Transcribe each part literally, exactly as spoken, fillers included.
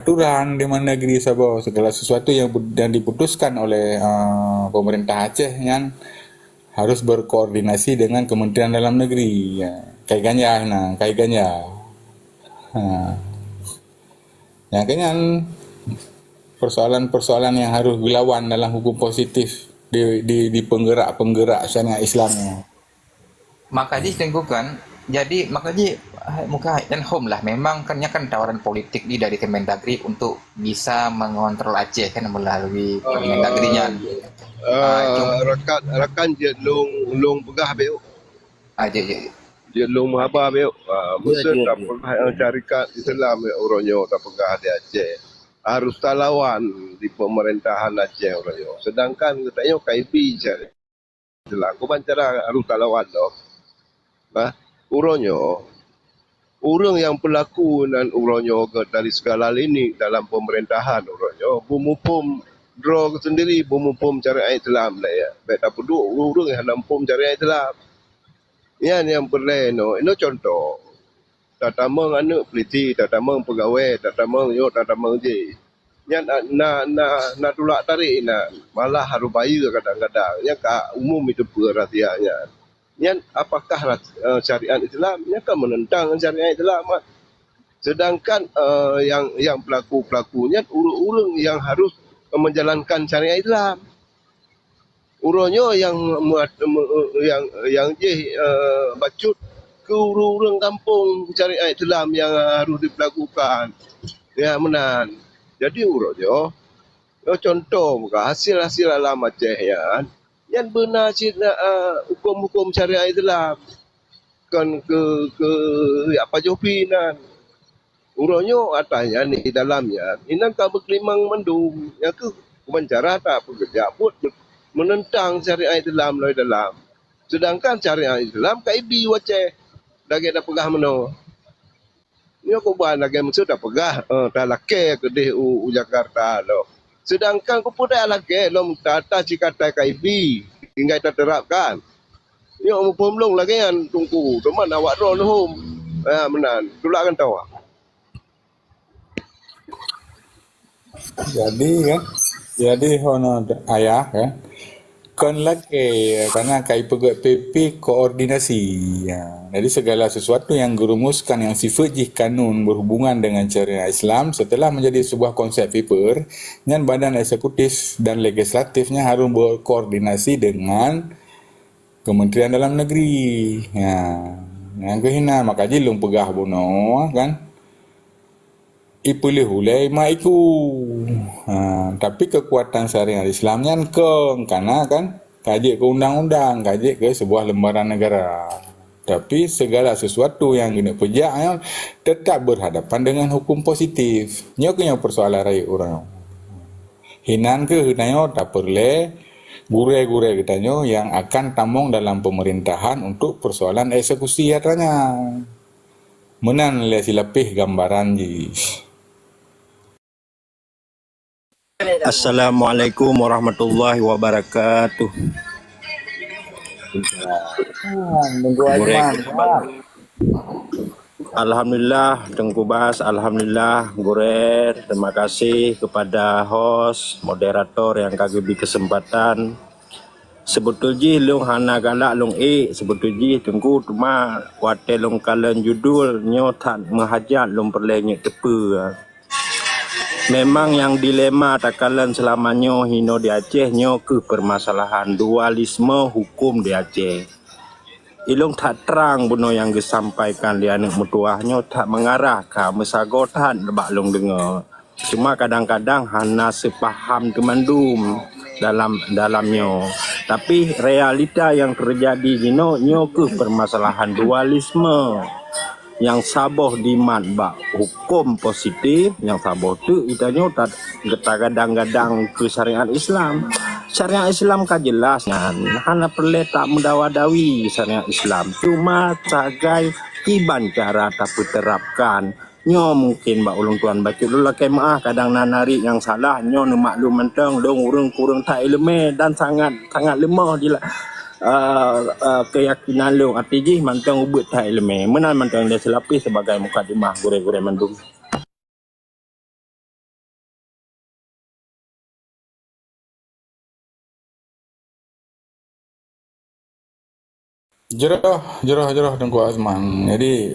peraturan di mana negeri saboh, segala sesuatu yang, yang diputuskan oleh uh, pemerintah Aceh nyan harus berkoordinasi dengan Kementerian Dalam Negeri. Ya, kai ganja na, kai ganja. Ha. Yang kenyan persoalan-persoalan yang harus dilawan dalam hukum positif di, di, di penggerak-penggerak syariat Islam. Maka jih Teungku kan, jadi maka jih muka dan hom lah memang kan nya kan tawaran politik di dari Kemendagri untuk bisa mengontrol Aceh kan melalui Kemendagri nyan. Ah, rakan rakan je long long peugah beu. Ah, je, je. Je long menghabar beu. Ah, maksud tak pernah syarikat Islam ya uronyo tak peugah di Aceh. Harus talawan di pemerintahan Aceh uronyo. Sedangkan kita nyoh kaipi syarikat. Jeulaih, kuban cara harôh talawan lom. Bah, uroe nyoe, ureuëng nyang peulaku nan uroe nyoe gét dari segala lini dalam peumeurintahan uroe nyoe, beumuphom droe geuh seundiri, beumuphom syariat Islam lé. Bék tapeuduek ureuëng-ureuëng nyang hana muphom syariat Islam. Nyan nyang peureulée inoe. Inoe cuntoh. Tatamong aneuëk peuliti, tatamong peugawée, tatamong nyoe, tatamong jih. Nyan na, na, na, na tulak tarék inan, malah harôh bayeue kadang-kadang. Nyan ka umum jiteupeue rahsia nyan. Nyan apakah rah-, eh, syariat Islam? Nyan kan meunentang syariat Islam kan. Sedangkan, eh, nyang, nyang peulaku-peulaku nyan ureuëng-ureuëng nyang harôh menjalankan syariat Islam. Uroe nyoe nyang muat, mu-, nyang, nyang jih, eh, bacut keu ureuëng-ureuëng gampông syariat Islam nyang harôh dipeulakukan. Ya, meunan. Jadi, uroe nyoe, nyoe cuntoh muka hasil-hasil alam Aceh nyan, nyan beuna cit na, eh, huköm-huköm syariat Islam. Kon keu, keu jak pajoh pi nan. Uroe nyoe atra nyan di dalam nyan, inan ka beukeulimang mandum. Nyang keuh kubancara tapeukeujak buet meunentang syariat Islam lom dalam. Sedangkan syariat Islam ka ibi u Aceh lagée tapeugah meunoe. Nyoe kuban lagée meuseu tapeugah, eh, talakée keudeh u, u Jakarta lom. Sedangkan kupeugah lakée lom tata sikatai ka ibi tinggai tateurapkan. Nyoe muphom lôn lagée nyan Teungku, teuma awak droe leuhom. Ah, meunan, tulak gantoe. Jadi kan, jadi hana ayah kan, kon lakée karena kai peugét P P koordinasi. Ya. Jadi segala sesuatu yang gerumuskan yang sifat jih kanun berhubungan dengan syariat Islam setelah menjadi sebuah konsep paper, nyan badan eksekutif dan legislatifnya harus berkoordinasi dengan Kementerian Dalam Negeri. Ha, nyang keuh inan maka jih lôn peugah bunoe kan. Ipeuleueh ulée mak iku. Ha, tapi kekuatan syariat Islam nyan kong kana kan ka jeuet keu undang-undang, ka jeuet keu sebuah lembaran negara. Tapi segala sesuatu yang keuneuk peujak nyoe tetap berhadapan dengan hukum positif. Nyoe keuh nyoe persoalan rayeuk ureuëng. Hinan keuh tanyoe tapeureulée gurée-gurée geutanyoe nyang akan tamong dalam peumeurintahan untuk peusoalan eksekusi atra nyan. Meunan lé silapéh gambaran jih. Assalamualaikum warahmatullahi wabarakatuh. Gurée Alhamdulillah, Teungku Bas, alhamdulillah, Gurée, terima kasih kepada host, moderator yang ka geubri kesempatan. Seubeutôi jih lôn hana galak lôn ék, seubeutôi jih Teungku, teuma watée lôn kalon judul nyoe that meuhajat lôn peureulée nyang teupeue. Memang nyang dilema takalon seulama nyoe hinoe di Aceh nyoe keuh peumasalahan dualisme huköm di Aceh. Ilong that trang bunoe nyang geusampaikan lé aneuëk meutuwah nyoe that meungarah ka meusagoe that bak lôn deungoe. Cuma kadang-kadang hana seupaham teumandum dalam, dalam nyoe. Tapi realita nyang teujadi jinoe nyoe keuh peumasalahan dualisme. Nyang saboh dimat bak huköm positif, nyang saboh teuk geutanyoe ta-, tagadang-gadang keu syariat Islam. Syariat Islam ka jeulaih nyan, hana peureulée tameudawa-dawi syariat Islam. Cuma sagai kiban cara tapeuteurapkan. Nyoe mungken bak ulôn tuan bacut lôn lakée meuáh kadang na narit nyang salah, nyoe neumaklum mantong lôn ureuëng kureueng that iéleumé dan sangat, sangat leumoh di la-, eh, eh, keuyakinan lôn, até jih mantong ubeuet that iéleumé. Meunan mantong lé seulapih sibagai mukadimah gurée-gurée mandum. Jroh, jroh, jroh Teungku Azman. Jadi,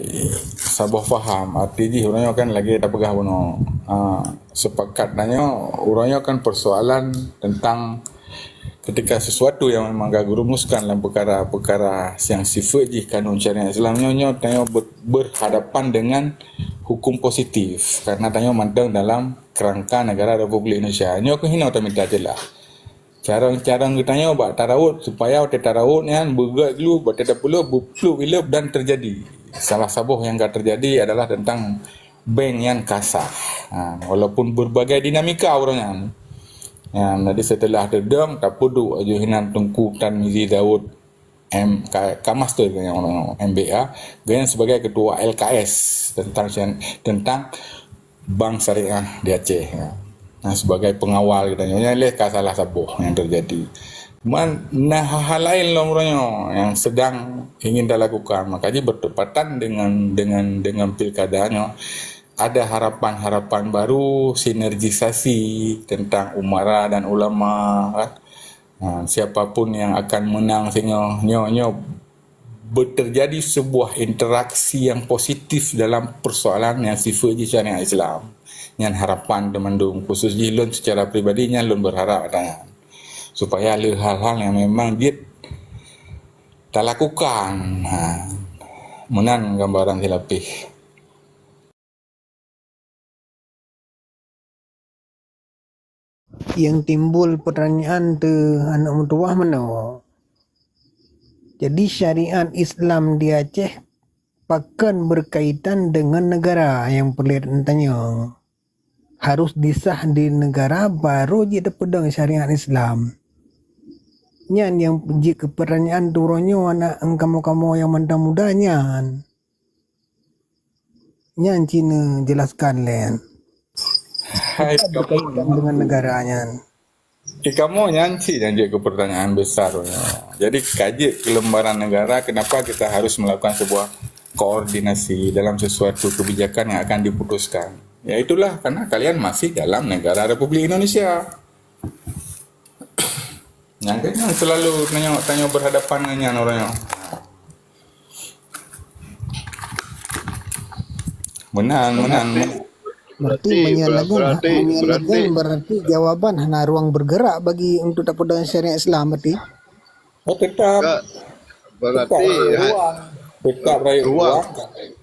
saboh paham, arti jih uroe nyoe kan lagée tapeugah bunoe. Ha, sepakat tanyoe, uroe nyoe kan persoalan tentang ketika sesuatu yang memang ka geurumuskan dalam perkara-perkara yang sifat jih kanun syariat Islam nyoe, nyoe tanyoe ber-, berhadapan dengan hukum positif. Karena tanyoe mantong dalam kerangka negara Republik Indonesia. Nyoe keuh hinoe tamita jeulaih. Carông-carông geutanyoe bak tarawot supaya watée tarawot nyan beugét gleh, watée tapeuleueb beupluek ileueb dan terjadi. Salah saboh nyang ka terjadi adalah tentang bank nyan ka sah. Ha, walaupun berbagai dinamika uroe nyan. Ya, jadi setelah teudong, tapeuduek aju hinan Teungku Tarmizi Daud M, ka, ka master geuhnyan uroe nyoe, M B A, geuhnyan sebagai ketua L K S tentang syan-, tentang bank syariah di Aceh. Ya. Nah, sebagai pengawal kita nyoe, nyan lé ka salah saboh yang terjadi. Cuman, na hal-hal laén lom uroe nyoe yang sedang ingin dilakukan. Maka jih bertepatan dengan, dengan, dengan pilkada nyoe, ada harapan-harapan baru, sinergisasi tentang umara dan ulama, kan. Ha, siapa pun yang akan menang singoh nyoe, nyoe terjadi sebuah interaksi yang positif dalam persoalan yang sifat jih syariat Islam. Nyan harapan teumandum, khusus jih lôn secara pribadi nyan lôn berharap ata nyan. Supaya le hal-hal yang memang jeuet talakukan. Ha. Meunan gambaran silapeh. Nyang timbul peutanyaan teu aneuk meutuwah meunoe. Jadi syariat Islam di Aceh pakon berkaitan dengan negara nyang peureulée tanyong. Harus disah di negara baru jeuet teupeudong syariat Islam. Nyan nyang jeuet keu peutanyaan teu uroe nyoe aneuk kamoe-kamoe nyang mantong muda nyan. Nyan ci neujelaskan lé nyan. Hai, Berkaitan dengan negara nyan. Di kamoe nyan cit nyang jeuet keu pertanyaan besar. Jadi ka jeuet keu lembaran negara, kenapa kita harus melakukan sebuah koordinasi dalam sesuatu kebijakan yang akan diputuskan? Ya itulah, karena kalian masih dalam negara Republik Indonesia. Nyang keuh nyan selalu tanyoe, tanyoe berhadapan dengan nyan uroe nyoe. Meunan, meunan. Berarti meunyoe lagée meunyoe lagée berarti jawaban hana ruang bergerak bagi untuk tapeudong syariat Islam berarti. Oh, tetap. Ka, berarti Tetap rayeuk ruang. Tetap rayeuk ruang. Ruang.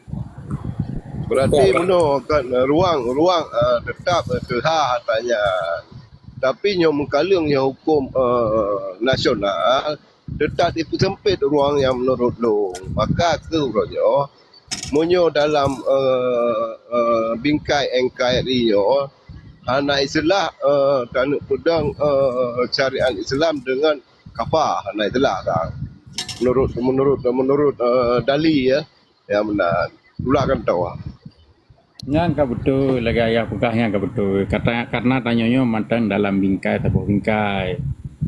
Berarti meunoe kan ruang ruang uh, tetap uh, teuha hatanya. Tapi nyoe meukaleueng nyoe hukum uh, nasional tetap dipeusempit ruang yang menurut lôn. Maka keu uroe nyoe meunyoe dalam uh, uh, bingkai N K R I nyoe hana istilah uh, taneuk peudong uh, syariat Islam dengan kafah, hana istilah sang. Menurut menurut menurut uh, Dali ya, ya meunan. Tulakan tawa. Nyan ka beutôi lagée ayah peugah nyan ka beutôi. Kata karena tanyoe nyoe mantong dalam bingkai saboh bingkai.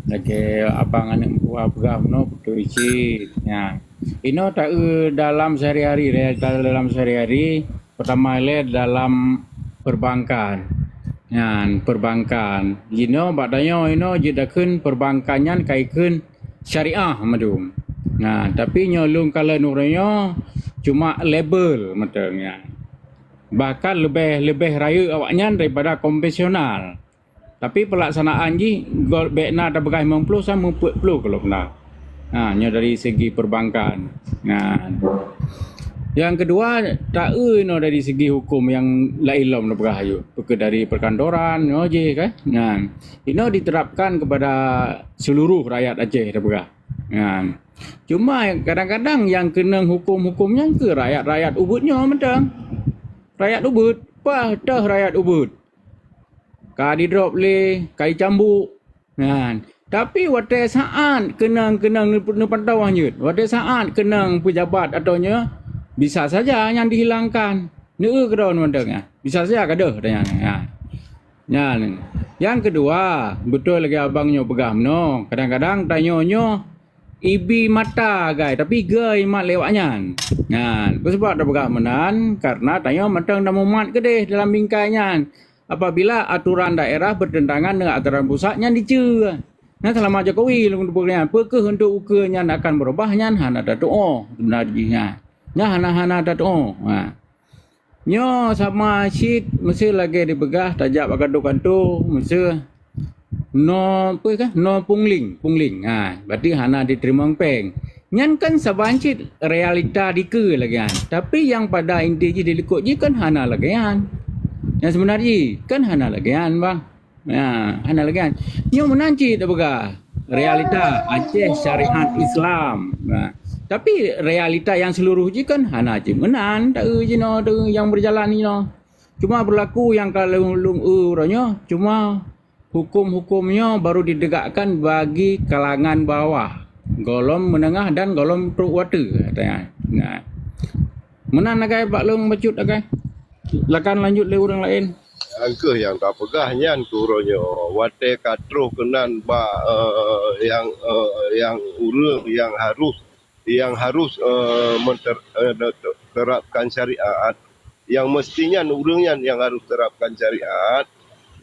Lagée abang aneuk meutuwah peugah bunoe beutôi cit. Nyan. Inoe taeu dalam sehari-hari, realita dalam sehari-hari, pertama ilée dalam perbankan. Nyan, perbankan. Jinoe bak tanyoe inoe jeuet dakheun perbankan nyan ka ikheun syariah mandum. Nah, tapi nyoe lôn kalon uroe nyoe cuma label mantong nyan. Bahkan leubeh leubeh rayeuk awaknyan daripada konvensional. Tapi pelaksanaan jih bék na tapeugah limong ploh sampoe peuet ploh kalau kena. Ha, nyoe dari segi perbankan. Nah, yang kedua, taeu inoe dari segi hukum yang lain lom tapeugah ayue. Peue dari perkantoran nyoe jih kan. Nah, inoe diterapkan kepada seluruh rakyat Aceh tapeugah. Nah, cuma kadang-kadang yang keunong hukum-hukum nyan keu rakyat-rakyat ubit nyoe mantong. Rakyat ubit, paih teuh rakyat ubit. Ka didrop lé, ka dicambuk. Kan. Tapi watée saát keunong-keunong neupantau hanjeuet, watée saát keunong peujabat atau nyoe, bisa saja nyan dihilangkan. Neu keudroe mantong nyan. Bisa saja ka deuh tanya nyan. Nyan. Yang kedua, beutôi lagée abang nyoe peugah meunoe, kadang-kadang tanyoe nyoe ibi mata gai tapi gai mat lewat nyan. Nyan, peusabab tapeugah meunan karena tanyoe mantong tamumat keudeh dalam bingkai nyan. Apabila aturan daerah bertentangan dengan aturan pusat nyan diceue. Nyan seulamat Jokowi lôn teupeue nyan. Peu kheueh untuk ukeue nyan akan beurubah nyan hana tatu'oh seubeunar jih nyan. Nyan hana-hana tatu'oh. Ha. Nyoe sama cit meuseu lagèe dipeugah tajak bak kanto-kanto meuseu no, peue kah? No pungling, pungling. Ha, berarti hana jiteurimong péng. Nyan kan saban cit realita dikeue lagèe nyan. Tapi nyang pada inti jih dilikot jih kan hana lagèe nyan. Nyang seubeunar jih kan hana lagèe nyan, bang. Ya, hana lagèe nyan. Nyoe meunan cit tapeugah. Realita Aceh syariat Islam. Nah, tapi realita nyang seuluruh jih kan hana cit meunan, taeu jinoe, taeu nyang beujalan jinoe. Cuma beulaku nyang ka lôn, lôn eu uroe nyoe, cuma huköm-huköm nyoe baru ditegakkan bagi kalangan bawah, golom meunengah dan golom trok watèe, katanya. Nah. Meunan lagèe bak lôn bacut lagèe. Silakan lanjut lé ureueng laén. Nyan kheueh nyang tapeugah nyan keu uroe nyoe. Watèe ka troh keunan bak, eh, nyang, eh, nyang ureueng nyang harus, nyang harus, eh, menter-, eh, terapkan syariat, nyang meusti nyan ureueng nyan nyang harus terapkan syariat,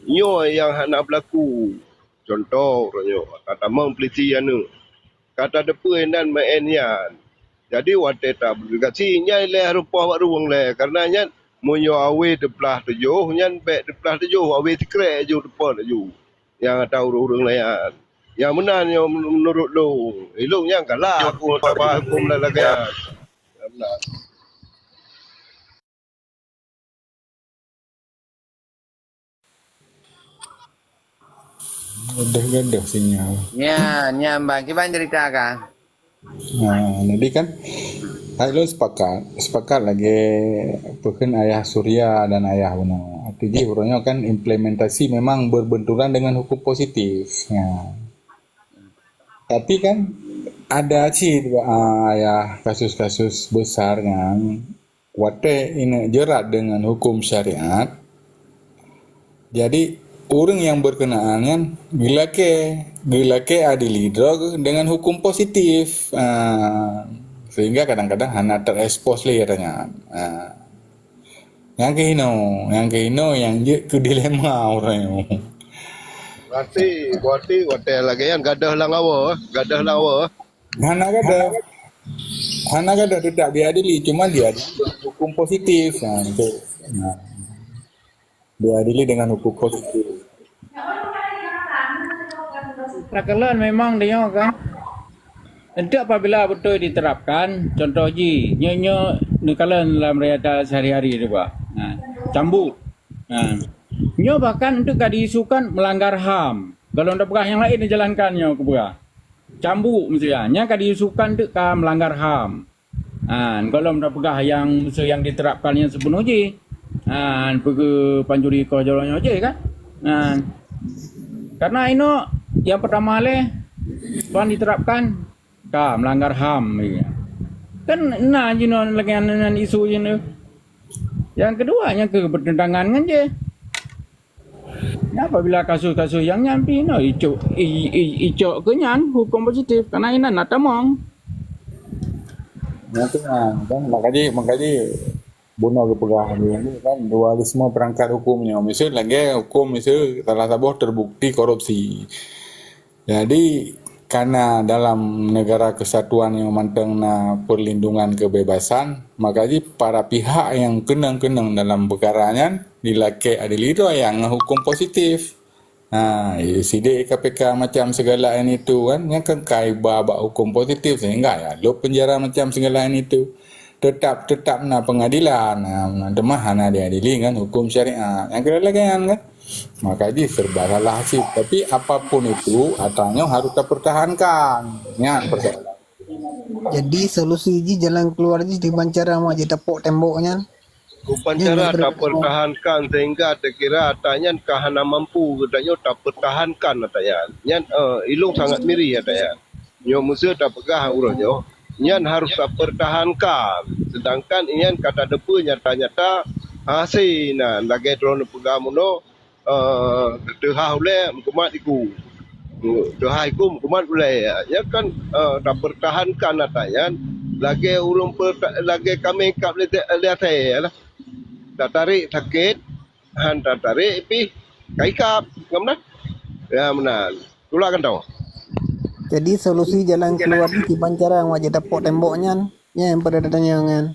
nyoe nyang hana beulaku. Cuntoh uroe nyoe, ka tamong peulisi aneuk. Ka tateupeue nan meu'en nyan. Jadi watèe tabeudugasi nyan ilèe harôh poh bak ruweueng lé, kareuna nyan meunyoe awe teuplah tujoh, nyan bèk teuplah tujoh, awe sikrek ju teupot laju. Nyang ata ureueng-ureueng laén. Nyang meunan nyoe meunurot lôn. Ilôn nyang galak aku tabahas huköm lagèe nyan. Nyang meunan. Gadoh-gadoh sinyal. Nya, nya bang. Kiban cerita ka? Ha, jadi kan, hai lôn sepakat, sepakat lagèe peukheun ayah Surya dan ayah bunoe. Arti jih uroe nyoe kan implementasi memang berbenturan dengan hukum positif. Ya. Tapi kan ada cit, ah, ya, kasus-kasus besar nyan watèe ineuk jeurat deungon huköm syariat, jadi ureueng nyang berkenaan nyan geulakèe, geulakèe adili droe deungon huköm positif. Ah, sehingga kadang-kadang hana terekspos lé ata nyan. Ah. Nyang keuhinoe, nyang keuhinoe nyang jeuet keu dilema uroe nyoe. Berarti, berarti watèe lagèe nyan gadoh lam awa, gadoh lam awa. Hana gadoh. Hana gadoh, tetap diadili, cuma diadili dengan hukum positif. Ha, itu. Ha. Diadili dengan hukum positif. Takalon memang dia kan. Untuk apabila betul diterapkan, contoh ji, nyo, nyo neukalon dalam realita sehari-hari tu bah. Ha, cambuk. Ha. Nyo bahkan untuk ka diisukan melanggar ham. Kalau anda peugah yang lain dijalankan nyo, aku peugah. Cambuk mesti ya. Nya ka diisukan tu ka melanggar ham. Ha, kalau anda peugah yang mesti yang diterapkan yang sepenuh ji. Ha, pergi pancuri kau jalan nyo je kan. Ha. Karena ino yang pertama leh tuan diterapkan ka melanggar ham. Ya. Kan na jinoe lagi nan isu jinoe. Yang kedua yang ke bertentangan dengan je. Nyan apabila kasus-kasus nyang nyan pih inoe icok, i-, i-, icok keu nyan huköm positif, karena inan na tamong. Nyan tu nyan, kan, makaji, makaji bunoe geupeugah lagèe nyan kan, dualisme perangkat hukum nyoe. Miseue lagèe huköm, miseue salah saboh terbukti korupsi. Jadi, karena dalam negara kesatuan nyang mantong na perlindungan kebebasan, maka jih para pihak nyang keunong-keunong dalam peukara nyan jilakèe adili droe nyang huköm positif. Ha, sidéh K P K macam segala ini tu kan, nyan kan ka iba bak huköm positif sehingga ya lhôk penjara macam segala ini tu. Tetap, tetap na pengadilan. Ha, teuma hana diadili ngon huköm syariat. Nyang kira lagèe nyan kan? Maka jih serba salah cit. Tapi apapun itu, ata nyoe harus tapertahankan. Nyan persoalan. Jadi solusi jih, jalan keluar jih diban cara ma jitapok tembok nyan. Bukan cara tapertahankan sehingga takira ata nyan ka hana mampu geutanyoe tapertahankan ata nyan. Nyan, eh, ilong sangat miri ata nyan. Nyoe meuseu tapeugah uroe nyoe, nyan harus tapertahankan. Sedangkan nyan ka tateupeue nyata-nyata hase na lagèe droeneuh peugah bunoe, eh, teuhah ulèe meukumat iku. Teuhah iku meukumat ulèe. Nyan kan, eh, tapertahankan ata nyan lagèe ureueng perta-, lagèe kaméng kab lé, lé asèe lah. Tatarek sakét, han tatarek pih ka ikab, ka meunan? Ya, meunan. Tulak kantong. Jadi solusi jalan keluar di kiban cara wajib tapok tembok nyan, nyan yang pada datang nyan.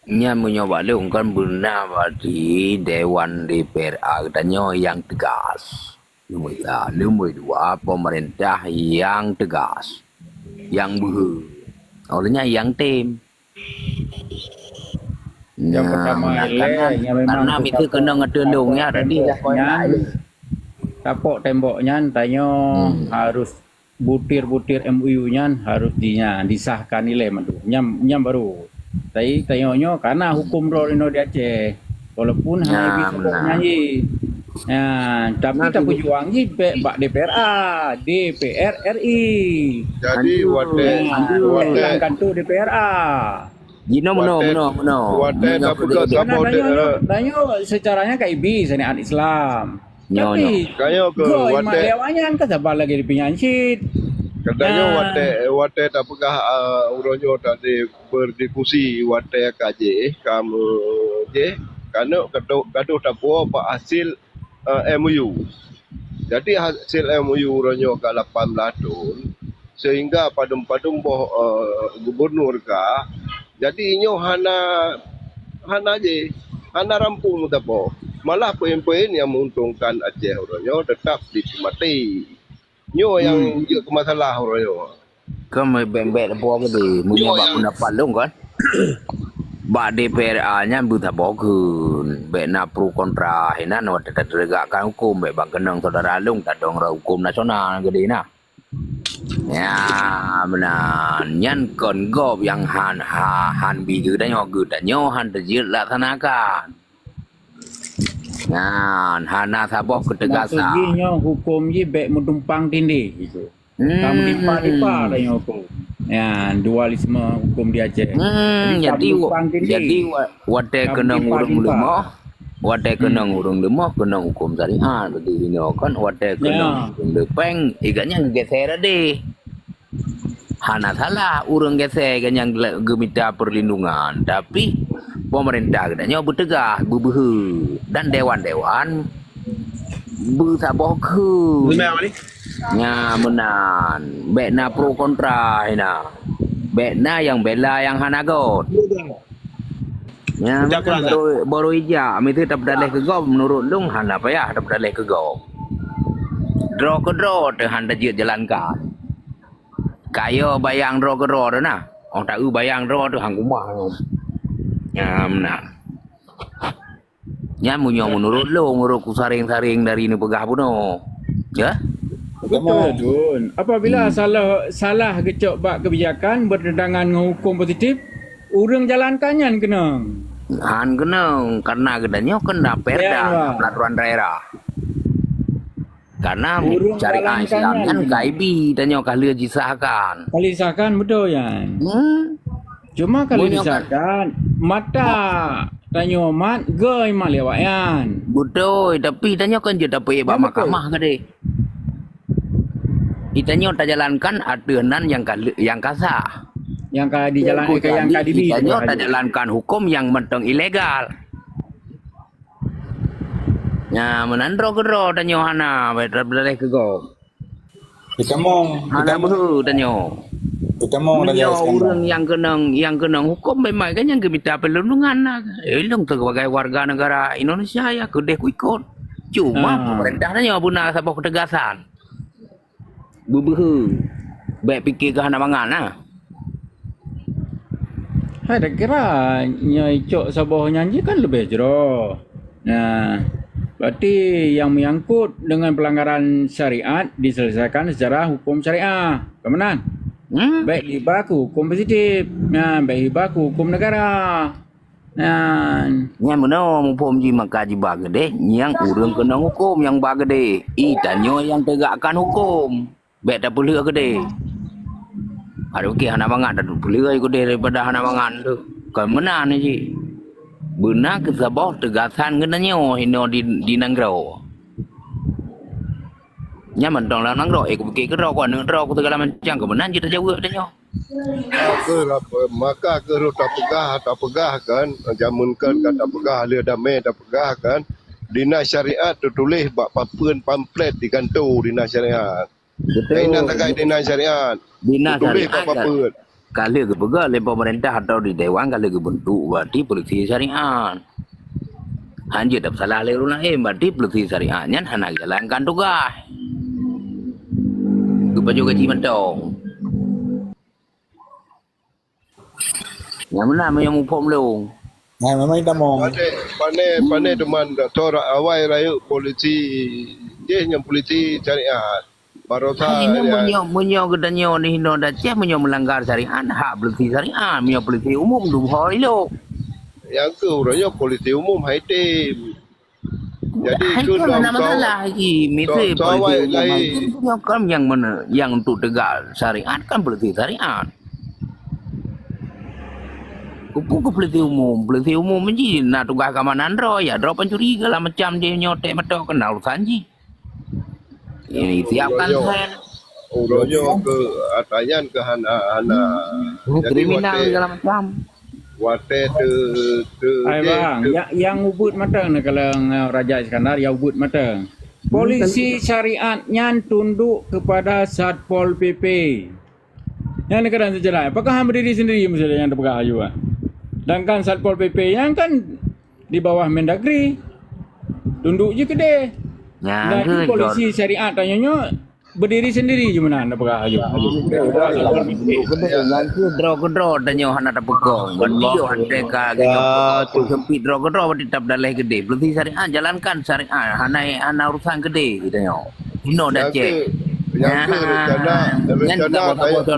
Nyan meunyoe bak lôn kan beuna berarti Dewan D P R A geutanyoe nyang tegas. Nomor sa, nomor dua, pemerintah yang tegas, yang beuhe. Oleh nyan yang tem. Yang pertama ilée, karena, yang memang karena itu miseue tapok, keunong ateueh lôn tapok ya, tadi dah tembok nyan, tapok tembok nyan, tanyoe hmm, harus butir-butir M O U nyan harus di, nyan disahkan ilée mandum. Nyan, nyan baru. Tapi tanyoe nyoe karena hukum droe inoe di Aceh. Walaupun hana ibi sabok nyan jih. Ya, tapi tapeujuang jih bak D P R A, D P R R I. Jadi, watée, ya, watée dalam kantor D P R A. Jinoe meunoe, meunoe, meunoe. Watée tapeugah saboh, tanyoe, tanyoe secaranya ka ibi syariat Islam. Nyoe, tapi nyoe. Kaya ke goe watée mak lewat nyan ka saban lagée di pinyan cit. Katanya watée, watée tapeugah, ah, uroe nyoe tadi berdiskusi watée ka jih, ka me-, jih, kanok gadoh, gadoh tapuo bak hasil, eh, M O U. Jadi hasil M O U uroe nyoe ka lapan belas thon, sehingga padum-padum boh, eh, gubernur ka. Jadi nyoe hana, hana jih, hana rampung meusaboh. Malah poin-poin yang menguntungkan Aceh uroe nyoe tetap dipeumati. Nyoe nyang jeuet keu masalah uroe nyoe. Kan bèk-bèk leupah keudeh, meunyoe bak peundapat lôn kan. Bak D P R A nyan beusaboh kheun, bèk na pro kontra, inan watèe tateuregakkan hukôm, bèk ban keunong syedara lôn tadong rot hukôm nasional keudeh na. Ya, meunan. Nyan kon gob nyang han, ha, han bi geutanyoe, geutanyoe han teujeuet laksanakan. Nyan, hana saboh keutegasan. Maksud jih nyoe hukôm jih bèk meutumpang tindih gitu. Hmm. Ka meutimpa-timpa tanyoe hukôm. Nyan, dualisme hukôm di Aceh. Hmm, jadi, jadi wa-, watèe keunong ureueng leumoh, watèe keunong ureueng leumoh, keunong hukôm syariat. Jadi, inoe kan watèe keunong ureueng leupeng, ikat nyan geugeser adeh. Hana salah ureueng geusé ganyang geumita peurlindungan, tapi peumeurintah geutanyoe beuteugah, beubeuhe, dan dewan-dewan beusaboh kheun. Nya meunan, bèk na pro kontra inan. Bèk na nyang bela nyang hana göt. Nya meunan baru, baru ijak, miseue tapeudaleh keu gob, meunurot lôn hana payah tapeudaleh keu gob. Droe keudroe teuh han tajeuet jalankan. Kayo bayang droe keudroe teuh na. Ong taeu bayang droe teuh han keumah nyoe. Nyan meunan. Nyan meunyoe meunurot lôn, meunurot kusaréng-saréng dari neupeugah bunoe. Ya? Beutôi, Dun. Apabila salah, salah geucok bak keubijakan beureundangan ngon hukôm positif, ureueng jalankan nyan keunong. Han keunong, karena geutanyoe keuna perda, peraturan daerah. Karena syariat Islam nyan ka ibi tanyoe ka lheueh jisahkan. Ka lheueh jisahkan, beutôi nyan. Hmm. Cuma ka lheueh jisahkan, mata tanyoe mat, göi mat lé awaknyan. Beutôi, tapi tanyoe kan jeuet tapeuék bak mahkamah keudeh. Itanyoe tajalankan ateueh nan nyang ka lheueh, nyang ka sah. Nyang ka dijalankan, nyang ka dibi. Itanyoe tajalankan hukôm nyang mantong ilegal. Nya, meunan droe keudroe tanyoe hana, bèk tapeudaleh keu gob. Hana beuhe tanyoe. Meunyoe ureueng nyang keunong, nyang keunong hukôm memang kan nyang geumita peulindungan na. Eh, lôn sebagai warga negara Indonesia ya keudeh kuikot. Cuma peumeurintah tanyoe beuna saboh keutegasan. Beubeuhe. Bèk pike keu hana mangat na. Hai, takira nyoe icok saboh nyan jih kan leubeh jroh. Nah, berarti yang menyangkut dengan pelanggaran syariat diselesaikan secara hukum syariah. Ka meunan? Hmm. Bèk hiba keu hukum positif. Nah, bèk hiba keu hukum negara. Nah. Nyan meunoe muphom jih maka jiba keudeh nyang ureueng keunong hukôm nyang ba keudeh. Itanyoe nyang tegakkan hukôm. Bèk tapeulheueh keudeh. Adak pike hana mangat tapeulheueh keudeh daripada hana mangat tu. Kon meunan cit. Beuna keu saboh teugasan geutanyoe inoe di, di nanggroe. Nyan mantong lam nanggroe, eh, kupike keudroe, ku aneuk droe, ku segala macam, keu meunan cit tajaweueb tanyoe. Maka keuh, maka keuh tapeugah, tapeugah kan, jameun kan ka tapeugah, lheueh damé tapeugah kan, dinas syariat teutuléh bak papeuen pamflet digantung dinas syariat. Betul. Inan takai dinan syariat. Dinan syariat. Ka lheueh geupeugah lé pemerintah atau di dewan ka lheueh geubentuk berarti polisi syariat. Hanjeuet tapeusalah lé ureueng laén, berarti polisi syariat nyan hana jalankan tugaih. Geupajoh gaji mantong. Nyang meunan meunyoe muphom lôn. Nah, memang tamong. Pane, pane, pane teuma doktor awai rayeuk polisi. Jih nyang polisi syariat. Barosa. Hai, nyoe meunyoe, meunyoe geutanyoe di hinoe Aceh, meunyoe meulanggar syariat, hak polisi syariat. Meunyoe polisi umum, dum ho ilok. Nyang keu uroe nyoe polisi umum hai tem. Jadi, hai, itu kan dong hana masalah lagi. Miseu polisi umum hai tem, nyoe kan nyang mana, nyang untuk tegak syariat kan polisi syariat. Kupu ke polisi umum, polisi umum ji na tugaih keamanan droe, ya droe pencuri segala macam jih nyoe tek meutok kena urusan jih. Ini siapkan saya. Uroe nyoe ke atanyan ke hana, hana. Jadi kriminal segala macam. Watèe teu, teu, Hai bang, nyang, nyang ubit mantong neukalon, eh, Raja Iskandar, nyang ubit mantong. Polisi syariat nyan tunduk kepada Satpol P P. Nyan kadang sejarah. Apakah hana berdiri sendiri misalnya nyang teupeugah aju, ah? Sedangkan Satpol P P nyan kan di bawah Mendagri. Tunduk je keudeh. Nyan polisi syariat tanyoe nyoe berdiri sendiri je meunan, dah peugah aju. Nyan keuh droe keudroe tanyoe hana tapeugah. Berarti yo hana ka seumpit droe keudroe berarti tab daleh keudeh. Polisi syariat jalankan syariat, hana, hana urusan keudeh tanyoe. Inoe dah cek. Nyan keuh rencana, rencana.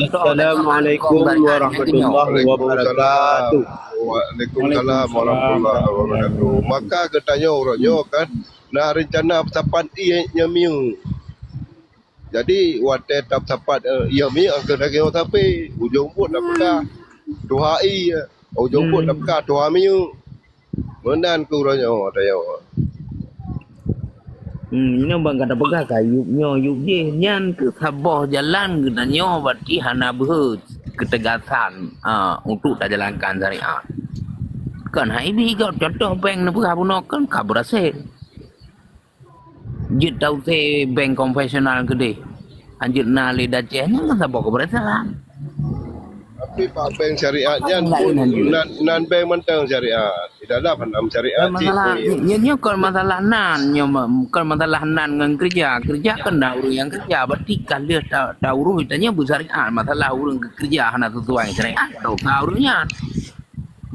Assalamualaikum warahmatullahi wabarakatuh. Waalaikumsalam warahmatullahi wabarakatuh. Maka geutanyoe uroe nyoe kan na rencana peusapat ié nyang miyueb. Jadi, watèe tapeusapat, eh, ié miyueb angkeu dageng sapi, ujong buet tapeugah tuha ié, ujong buet tapeugah tuha miyueb. Meunan keu uroe nyoe tanyoe. Hmm, inoe bang ka tapeugah ka yueb nyoe yueb jih, nyan keuh saboh jalan geutanyoe berarti hana beuhe keutegasan, ah, untuk tajalankan syariat. Kan hai bi gop contoh bank neupeugah bunoe kan ka beurasé. Jeuet tausé bank konvensional keudeh. Hanjeuet na lé Aceh nyan kan saboh keubeuresan. Tapi bak bank syariat nyan pun nan, nan bank mantong syariat. Di dalam hana syariat cit. Masalah nyoe, nyoe kon masalah nan, nyoe kon masalah nan ngon keureuja. Keureuja kan na ureueng nyang keureuja, berarti ka lheueh ta, ta urus tanyoe beusyariat. Masalah ureueng keureuja hana sesuai syariat, dosa ureueng nyan.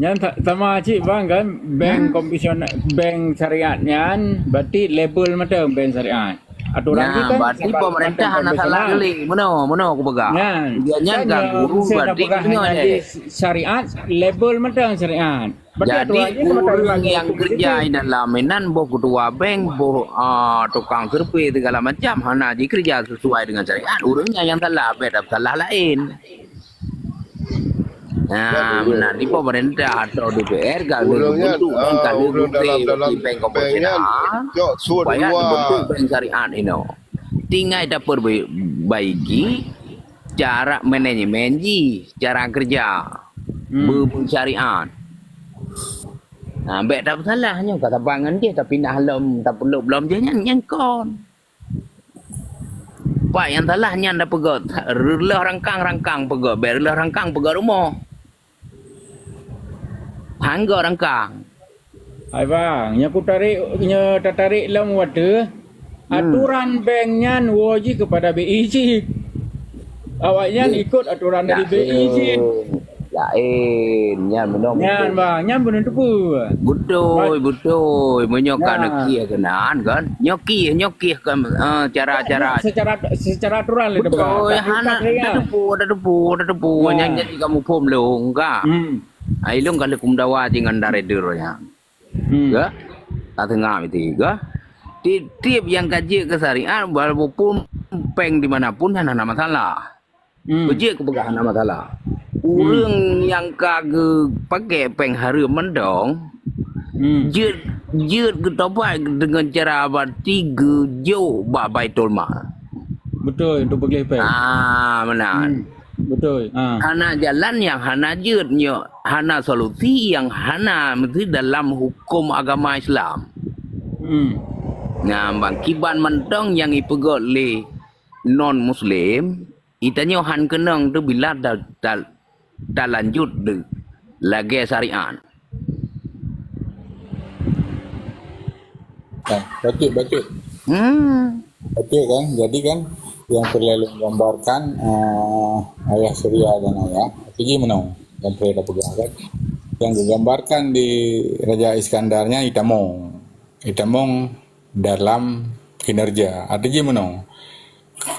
Nyan sa-, sama cit bang kan, bank konvensional, bank syariat nyan berarti label mantong bank syariat. Aturan jih kan berarti pemerintah hana salah lé. Meunoe, meunoe kupeugah. Nyan, nyan kan guru berarti nyoe lé. Syariat, label mantong syariat. Jadi ureueng nyang keureuja di dalam inan boh ketua bank, boh, ah, tukang survei segala macam hana jikeureuja sesuai dengan syariat. Ureueng nyan nyang salah, beda salah laén. Nah, meunan di pemerintah atau D P R ka geubentuk dan ka geubentuk bank konvensional supaya dibentuk bank syariat inoe. Tinggai tapeurbaiki cara manajemen jih, cara keureuja beusyariat. Nah, bèk tapeusalah nyoe ka saban ngon jih tapinah lom tapeulop lom jih nyan, nyan kon. Pat nyang salah nyan tapeugöt, reuloh rangkang-rangkang peugöt, bèk reuloh rangkang peugöt rumoh. Hanggo rangkang. Hai bang, nyoe kutarék, nyoe tatarék lom watèe, aturan bank nyan woe jih keupada B I jih. Awaknyan ikot aturan dari B I jih. Laén, nyan meunoe. Nyan bang, nyan beuneuteupeu. Beutôi, beutôi. Meunyoe ka neukieh keunan kan. Nyoe kieh, nyoe kieh kan, eh, cara-cara. Secara, secara aturan lé. Beutôi, hana, tateupeue, tateupeue, tateupeue. Nyan jadi kamoe phom lôn ka. Hmm. Ai lôn ka lheueh kumeudawa jih ngon darai deuh nyan. Hmm. Ka? Ka teungoh meuti ka? Tiep-tiep nyang ka jeuet keu syariat, walaupun bank di mana pun nyan hana masalah. Hmm. Beujeuet kupeugah hana masalah. Hmm. Ureueng nyang ka geupakè péng hareuem mantong, hmm, jeuet, jeuet geutobat deungon cara bati geujok bak Baitul Mal. Beutôi, untuk peugleh péng. Ah, meunan. Hmm. Beutôi. Ah. Hana jalan nyang hana jeuet nyoe, hana solusi nyang hana meusti dalam huköm agama Islam. Hmm. Nah, bang kiban mantong nyang ipeugöt lé non muslim, itanyoe han keunong teuh bila ta-, ta-, talanjut deuh lagée syariat. Nah, bacut, bacut. Hmm. Bacut kan? Jadi kan, nyang peureulée lôn gambarkan, uh, ayah Surya dan ayah. Jadi meunoe, nyang peureulée tapeugah kan. Nyang geugambarkan di Raja Iskandar nyan itamong. Itamong dalam kinerja. Artinya meunoe.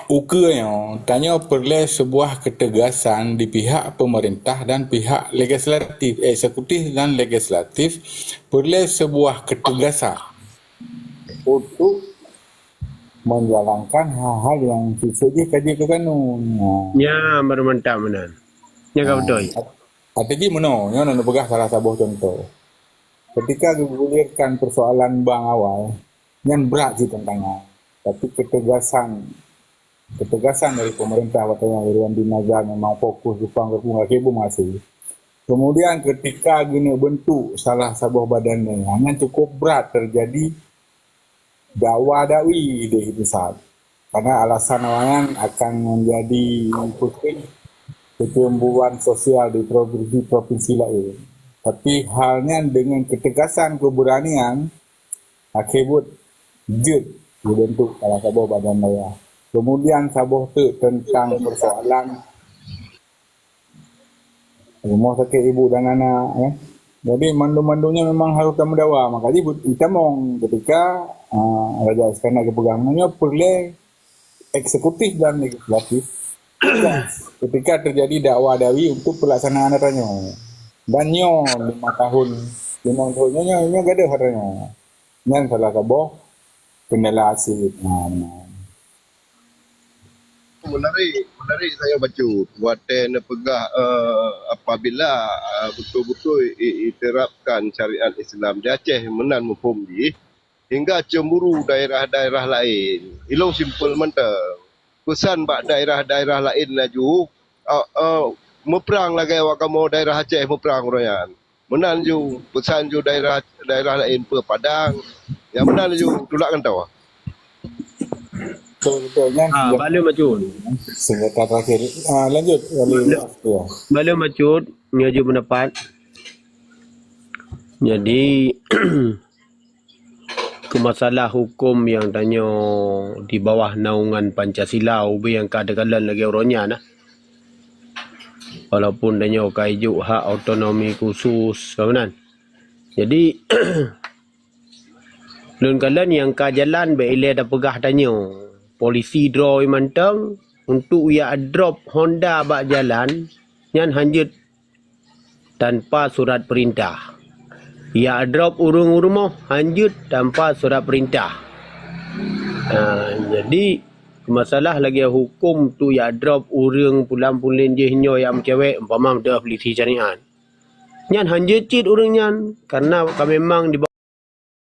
Ukeue nyoe, tanyoe peureulée sebuah ketegasan di pihak pemerintah dan pihak legislatif, eksekutif dan legislatif, peureulée sebuah ketegasan untuk menjalankan hal-hal yang sesuai jih ka jeuet keu kanun. Nah. Nya baru mantap meunan. Nya ka beutôi. Artinya meunoe, nyoe neupeugah salah saboh contoh. Ketika geugulirkan persoalan bank awai, nyan brat cit tantangan. Tapi ketegasan, ketegasan dari pemerintah watée nyan Irwandi Nazar memang fokus depan geupeuhase. Kemudian ketika geuneuk bentuk salah saboh badan dayah, nyan cukup brat terjadi dakwa dakwi di pusat. Karena alasan awaknyan akan menjadi mungkin kecemburuan sosial di provinsi-provinsi lain. Tapi hal nyan dengan ketegasan keberanian, akhé buet jeuet dibentuk salah saboh badan dayah. Kemudian saboh teuk tentang persoalan rumah sakit ibu dan anak, ya. Jadi mandum-mandumnya memang harus tameudawa. Maka jih itamong ketika uh, Raja Iskandar geupeugah, nyoe peureulée eksekutif dan legislatif. Ketika terjadi dakwa dakwi untuk pelaksanaan atra nyoe. Dan nyoe lima tahun, lima tahun nyoe, nyoe, nyoe gadoh atra nyoe. Nyan salah saboh kendala aseuk. Nah, nah. Menarik, menarik saya bacut. Watée neupeugah uh, apabila uh, betul-betul diterapkan syariat Islam di Aceh meunan muphom jih, hingga cemburu daerah-daerah lain. Ilong simpel mantong. Pesan bak daerah-daerah lain laju uh, uh, meuprang lagée awak kamoe daerah Aceh meuprang uroe nyan. Meunan ju pesan ju daerah daerah lain peupadang. Nyang meunan ju tulak ngon tawa. Betul-betul kan? Ha, balum bacut. Senjata terakhir. Ah, lanjut. Wali. Ya. Balum bacut, nyoe ju pendapat. Jadi keu masalah hukum nyang tanyoe di bawah naungan Pancasila ubé nyang ka teukalon lagée uroe nyan nah. Walaupun tanyoe ka ijok hak otonomi khusus, ka meunan. Jadi lôn kalon nyang ka jalan bék ilée tapeugah tanyoe. Polisi droe mantong untuk ya drop Honda bak jalan nyan hanjeuet tanpa surat perintah. Ya drop ureuëng u rumoh hanjeuet tanpa surat perintah. Ha, jadi masalah lagée hukum tu ya drop ureuëng pulang pulin jih nyoe ya meucewek umpama meudoh polisi syariat. Nyan hanjeuet cit ureuëng nyan karena ka memang di